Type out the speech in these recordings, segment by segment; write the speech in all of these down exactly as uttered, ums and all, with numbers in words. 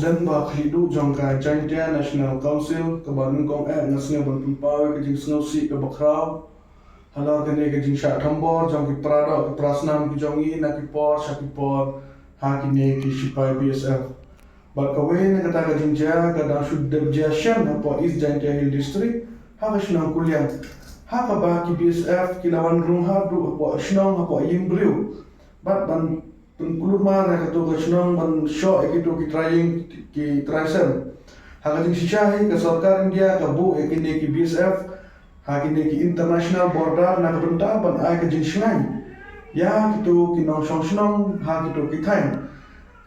Lem ba khlieh duh jong ka Jaintia National Council, kaba nyngkong eh nga sngew ban pynpaw ïa ka jingsngewsih kaba khraw halor kane ka jingshah thombor jong ki paradoh ki parasnam ki jong ngi na ki por sha ki por ha kine ki shipai B S F. Bad kawei na kata ka jingjia ka dang shu dep jia shen hapoh East Jaintia Hill District, ha ka shnong Kuliang, ha kaba ki B S F ki la wan rung haduh hapoh shnong, hapoh ïing briew, bad ban pynkulmar ïa kato ka shnong ban shoh ïa kito ki trai ïing ki trai sem. Ha ka jingshisha hi ka sorkar India ka buh ïa kine ki B S F ha kine ki international border na ka bynta ban ai ka jingshngaiñ ïa kito ki nongshong shnong ha kito ki thaiñ.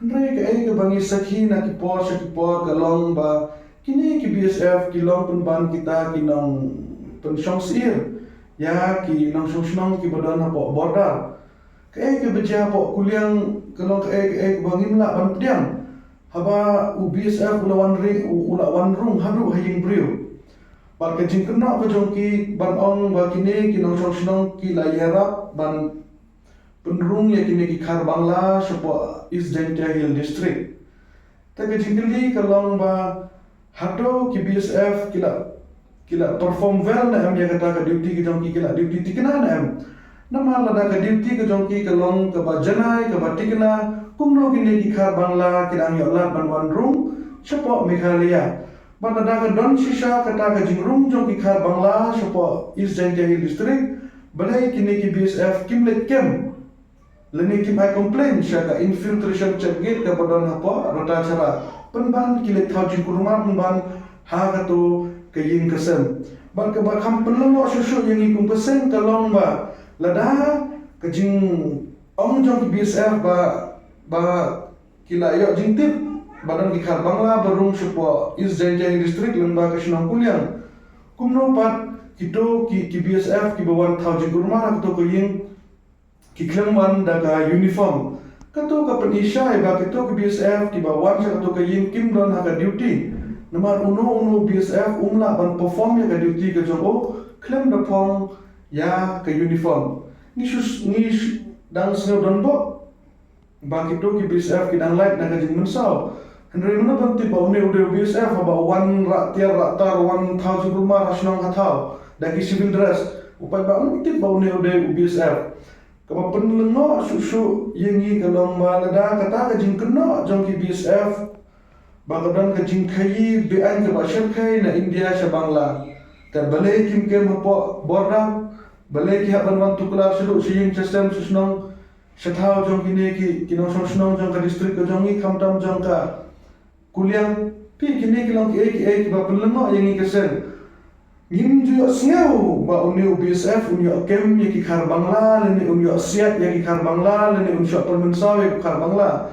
Hynrei kaei kaba ngi sakhi na ki por sha ki por ka long ba kine ki B S F ki long pynban kita ki nongpynshong syier ïa ki nongshong shnong kiba don hapoh border. Kaei kaba jia hapoh Kuliang ka long kaei kaei kaba ngim lah ban pdiang. Haba u B S F u la wan ri-, u, u la wan rung haduh ha ïing briew. Bad ka jingkynnoh ka jong ki ban ong ba kine ki nongshong shnong ki la ïarap ban pynrung ïa kine ki khar Bangla shapoh East Jaintia Hill District. Te ka jingkylli ka long ba hato ki B S F ki la, ki la perform well ne em ïa kata ka duty ka jong ki, ki la duty thikna ne em. Namar lada ka duty ka jong ki ka long kaba janai, kaba thikna, kumno kine ki khar Bangla ki dang ïoh lad ban wan rung shapoh Meghalaya. Bad lada ka don shisha kata ka jingrung jong ki khar Bangla shapoh East Jaintia Hill District, balei kine ki B S F kim leit kem lane kim ai complain sha ka infiltration check gate kaba don hapoh Rohtacherra, pynban ki leit thaw jingkulmar pynban ha kato ka ïing ka sem. Bad kaba kham pynlyngngoh shuh shuh ïa ngi kum ka seng ka long ba lada ka jingong jong ki B S F ba, ba ki la ïoh jingtip ba don ki khar Bangla ba rung shapoh East Jaintia Hill District lyngba ka shnong Kuliang, kumno pat kito ki, ki B S F kiba wan thaw jingkulmar ha kato ka ïing ki khlem wan da ka uniform? Kato ka pyni shai ba kito ki B S F kiba wan sha kato ka ïing kim don ha ka duty. Namar uno uno B S F um lah ban perform ïa ka duty ka jong u khlem da phong ïa ka uniform. Ngi shu, ngi shu dang sngew donbok ba kito ki B S F ki dang lait na ka jingmynsaw. Hynrei mano ban tip ba une u dei u B S F haba u wan rah tiar rah tar, wan thaw jingkulmar ha shnong ha thaw da ki civil dress? U paidbah mano ban tip ba une u dei u B S F? Kaba pynlyngngoh shuh shuh ïa ngi ka long ba lada kata ka jingkynnoh jong ki B S F ba ka don ka jingkhaii beaiñ kaba shyrkhei na India sha Bangla, te balei kim kem hapoh border? Balei ki hap ban wan tuklar shaduh sha ïing sha sem sha shnong sha thaw jong kine ki, ki nongshong shnong jong ka district ka jong ngi, khamtam jong ka Kuliang? Phi, kine ki long kiei kiei kiba pynlyngngoh ïa ngi ka seng. Ngim ju ïohsngew ba une u B S F un ïoh kem ïa ki khar Bangla lane un ïoh siat ïa ki khar Bangla lane un shah pynmynsaw ïa ki khar Bangla.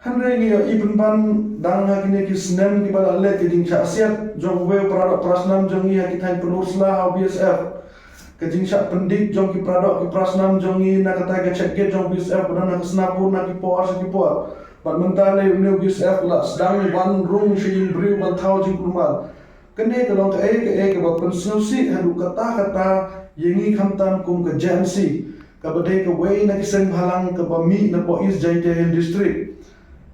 Hynrei ngi ïohi pynban dang ha kine ki snem kiba la leit ka jingshah siat jong uwei u paradoh parasnam jong ngi ha ki thaiñ pynursa ha u B S F. Ka jingshah pyndik jong ki paradoh ki parasnam jong ngi na kata ka check gate jong u B S F ba don ha ka Snapur na ki por sha ki por. Bad mynta lei une u B S F la sdang wan rung sha ïing briew ban thaw jingkulmar. Kane ka long kaei kaei kaba pynsngewsih haduh katta katta ïa ngi khamtam kum ka J N C, kaba dei kawei na ki seng bhalang kaba mih napoh East Jaintia Hill District.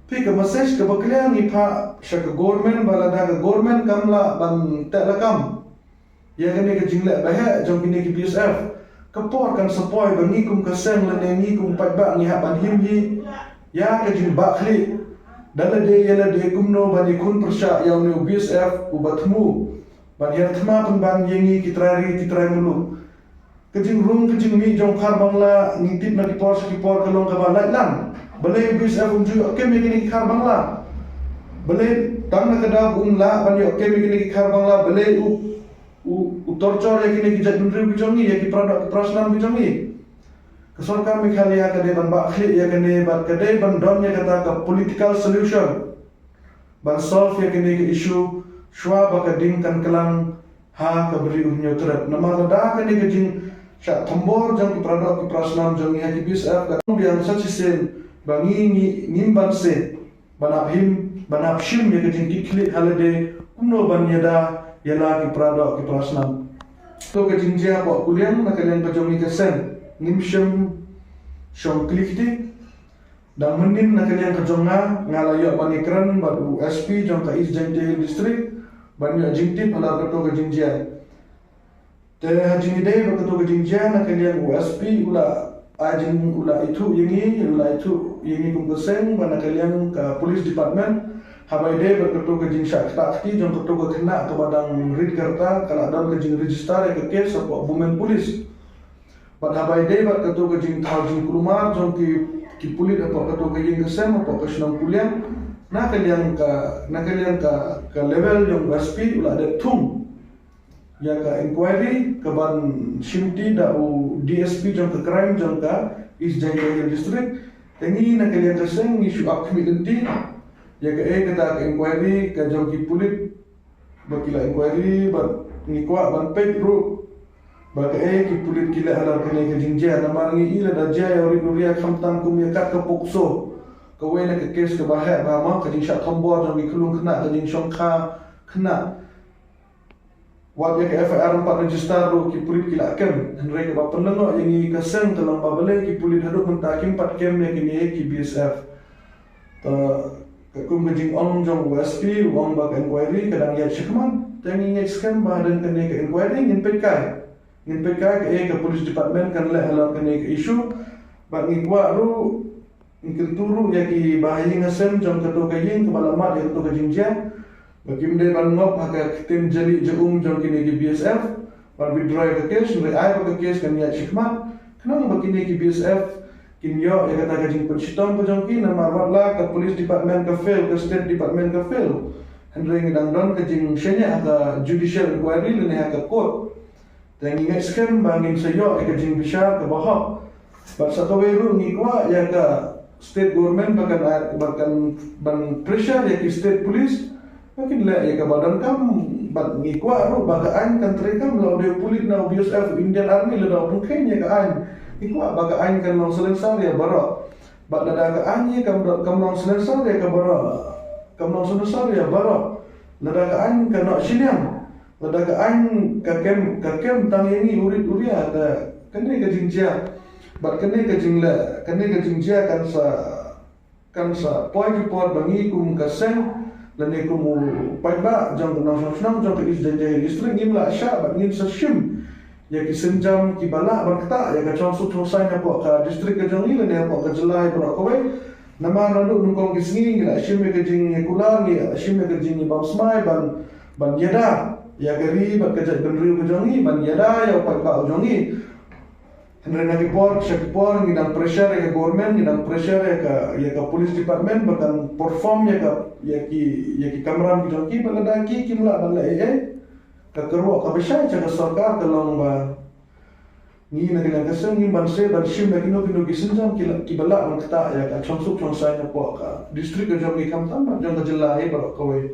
Phi, ka message kaba clear ngi phah sha ka government ba lada ka government kam lah ban teh lakam ïa kane ka jingleh ba heh jong kine ki B S F, ka por kan sa poi ba ngi kum ka seng lane ngi kum paidbah ngi hap ban him hi ïa ka jingbahkhlieh da lade ïa lade kumno ban ïakhun pyrshah ïa une u B S F uba thmu ban ïa thma pynban ïa ngi ki trai ri ki trai muluk. Ka jingrung ka jingmih jong khar Bangla ngi tip na ki por sha ki por ka long kaba lait lang. Balei u B S F um ju ïoh kem ïa kine ki khar Bangla? Balei tang na ka daw um lah ban ïoh kem ïa kine ki khar Bangla, balei u, u, u torture ïa kine ki jaitbynriew ki jong ngi, ïa ki paradoh ki parasnam ki jong ngi? Ka sorkar Meghalaya ka dei ban bahkhlieh ïa kane bad ka dei ban don ïa kata ka political solution ban solve ïa kane ka issue shuwa ba ka ding kan klang ha ka Bri u Hynñiewtrep. Namar lada kane ka jingshah thombor jong ki paradoh ki parasnam jong ngi ha ki B S F ka long biang sa shisien ba ngi, ngi ngim banse ban hap him, ban hap shim ïa ka jingkitkhlieh ha lade kumno ban ïada ïa la ki paradoh ki parasnam. To ka jingjia hapoh Kuliang na ka liang ka jong ngi ka seng ngim shym shong kli kti. Dang mynnin na ka liang ka jong nga, nga la ïoh ban ïakren bad u S P jong ka East Jaintia Hills District ban ïoh jingtip halor kato ka jingjia. Te ha jingïadei bad kato ka jingjia, na ka liang u S P u la ai jing, u la ithuh ïa ngi, u la ithuh ïa ngi kum ka seng, ba na ka liang ka police department haba ïadei bad kato ka jingshah ktah kti jong kato ka khynnah kaba dang rit ka rta, ka la don ka jingregister ïa ka case hapoh Women Police. Bad haba ïadei bad kato ka jingthaw jingkulmar jong ki, ki pulit hapoh kato ka ïing ka sem hapoh ka shnong Kuliang, na ka liang ka, na ka liang ka, ka level jong u S P u la dep thung ïa ka inquiry kaban shimti da u D S P jong ka crime jong ka East Jaintia Hills District. Te ngi na ka liang ka seng ngi shu ap khmih lynti ïa kaei kata ka inquiry ka jong ki pulit ba ki la inquiry, bad ngi kwah ban peit ruh ba kaei ki pulit ki leh halor kane ka jingjia. Namar ngi i lada jia ïa u rit u ria khamtam kum ïa kat ka POCSO, kawei na ka case kaba heh bha, ma, ka jingshah thombor jong ki khyllung khynnah, ka jingshongkha khynnah. Wat ïa ka F I R ym pat register ruh ki pulit ki la kem. Hynrei kaba pynlyngngoh ïa ngi ka seng ka long ba balei ki pulit haduh mynta kim pat kem ïa kine ki B S F. Te katkum ka jingong jong u S P, u ong ba ka inquiry ka dang ïaid shakhmat. Te ngi ngeit skhem ba hadien kane ka inquiry ngin peit kai, ngin peit kai kaei ka police department kan leh halor kane ka issue. Bad ngi kwah ruh, ngi kyntu ruh ïa kiba ha ïing ha sem jong kato ka ïing kaba la mad ïa kato ka jingjia ba kim dei ban ngop ha ka ktien jali jaum jong kine ki B S F ban withdraw ïa ka case, hynrei ai ba ka case kan ïaid shakhmat khnang ba kine ki B S F kin ïoh ïa kata ka jingpynshitom ka jong ki. Namar wat la ka police department ka fail, ka state department ka fail, hynrei ngi dang don ka jingshaniah ha ka judicial inquiry lane ha ka court. Te ngi ngeit skhem ba ngin sa ïoh ïa ka jingbishar kaba hok. Bad sa kawei ruh ngi kwah ïa ka state government ba kan, ba kan ban pressure ïa ki state police ba kin leh ïa kaba donkam. Bad ngi kwah ruh ba ka aiñ kan treikam, la u dei u pulit na u B S F, Indian Army, lada u pynkheiñ ïa ka aiñ, ngi kwah ba ka aiñ kan long salonsar ïa baroh. Bad lada ka aiñ hi kam, kam long salonsar ïa ka baroh, kam long salonsar ïa baroh, lada ka aiñ ka noh shiliang, lada ka aiñ ka kem, ka kem tang ïa ngi u rit u ria, ka, kane ka jingjia bad kane ka jingleh, kane ka jingjia kan sa, kan sa poi ki por ba ngi kum ka seng lane kum u paidbah jong ka nongshong shnong jong ka East Jaintia Hills District ngim lah shah bad ngin sa shim ïa ki sienjam kiba lah ban ktah ïa ka shongsuk shongsaiñ hapoh ka district ka jong ngi lane hapoh ka jylla hi baroh kawei. Namar naduh nyngkong ki sngi ngi la shim ïa ka jingïakular, ngi la shim ïa ka jingïabam smai ban, ban ïada ïa ka ri bad ka jaitbynriew ka jong ngi, ban ïada ïa u paidbah u jong ngi. Hynrei na ki por sha ki por ngi dang pressure ïa ka government, ngi dang pressure ïa ka, ïa ka police department ba kan perform ïa ka, ïa ki, ïa ki kamram ki jong ki, ba lada ki kim lah ban leh ei ei, ka kyrwoh kaba shai sha ka sorkar ka long ba ngi na ka liang ka seng ngim banse ban shim ïa kino kino ki sienjam ki la, kiba lah ban ktah ïa ka shongsuk shongsaiñ hapoh ka district ka jong ngi khamtam bad jong ka jylla hi baroh kawei.